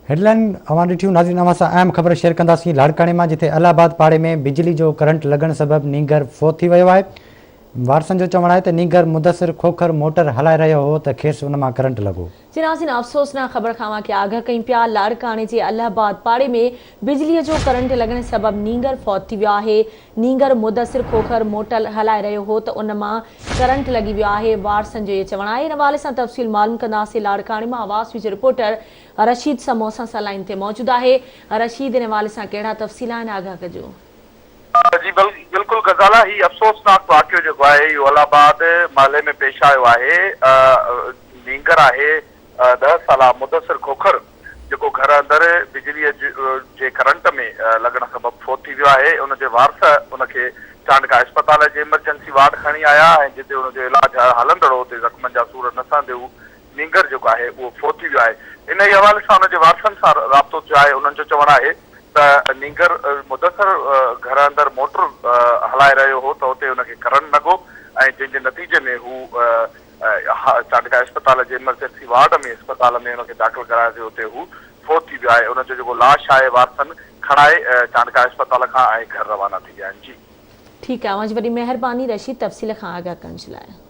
Headline اوهان ڏٺيون ناظرين اوهان سان اهم خبر شيئر ڪنداسين لاڙڪاڻي مان جتي الله آباد پاڙي ۾ بجلي جو ڪرنٽ لڳڻ سبب نينگر فوت ٿي ويو آهي وارثن جو چوڻ آهي ته نينگر مدثر کوکر موٽر هلائي رهيو هو ته کيس ان مان ڪرنٽ لڳو. جي ناظرين افسوسناڪ خبر کان اوهان کي آگاهه ڪيون پيا لاڙڪاڻي جي الله آباد پاڙي ۾ بجلي جو ڪرنٽ لڳڻ سبب نينگر فوت ٿي ويو آهي نينگر مدثر کوکر موٽل هلائي رهيو هو ته ان مان ڪرنٽ لڳي ويو آهي، وارثن جو اهو چوڻ آهي. ان حوالي سان تفصيل معلوم ڪنداسين لاڙڪاڻي مان آواز نيوز جو رپورٽر رشيد سمون اسان سان لائين تي موجود آهي. رشيد ان حوالي سان ڪهڙا تفصيل آهن آگاهه ڪجو. جي بلڪل غزالا هي افسوسناڪ واقعو جيڪو آهي اهو الله آباد محلي ۾ پيش آيو آهي نينگر آهي ڏهه سالا مدثر کوکر جيڪو گهر اندر بجليء جي ڪرنٽ ۾ لڳڻ سبب فوت ٿي ويو آهي، ان جي وارث ان کي چانڊڪا اسپتال جي ايمرجنسي وارڊ کڻي آيا ۽ جتي ان جو علاج هلندڙ هو اتي زخمن جا سور نه سهندي هو نينگر جيڪو آهي اهو فوت ٿي ويو آهي. انهيء حوالي سان ان جي وارثن سان رابطو ٿيو آهي، انهن جو چوڻ آهي ته نينگر مدثر گهر اندر موٽر هلائي رهيو هو ته اتي ان کي ڪرنٽ لڳو ۽ جنهن جي نتيجي ۾ هو چانڊڪا اسپتال جي ايمرجنسي وارڊ ۾ اسپتال ۾ ان کي داخل ڪرايو ويو اتي هو فوت ٿي ويو آهي ان جو جيڪو لاش آهي وارثن کڻائي چانڊڪا اسپتال کان ۽ گهر روانا ٿي ويا آهن جي. ٺيڪ آهي اوهان جي وڏي مهرباني رشيد تفصيل کان آگاهه ڪرڻ جي لاء.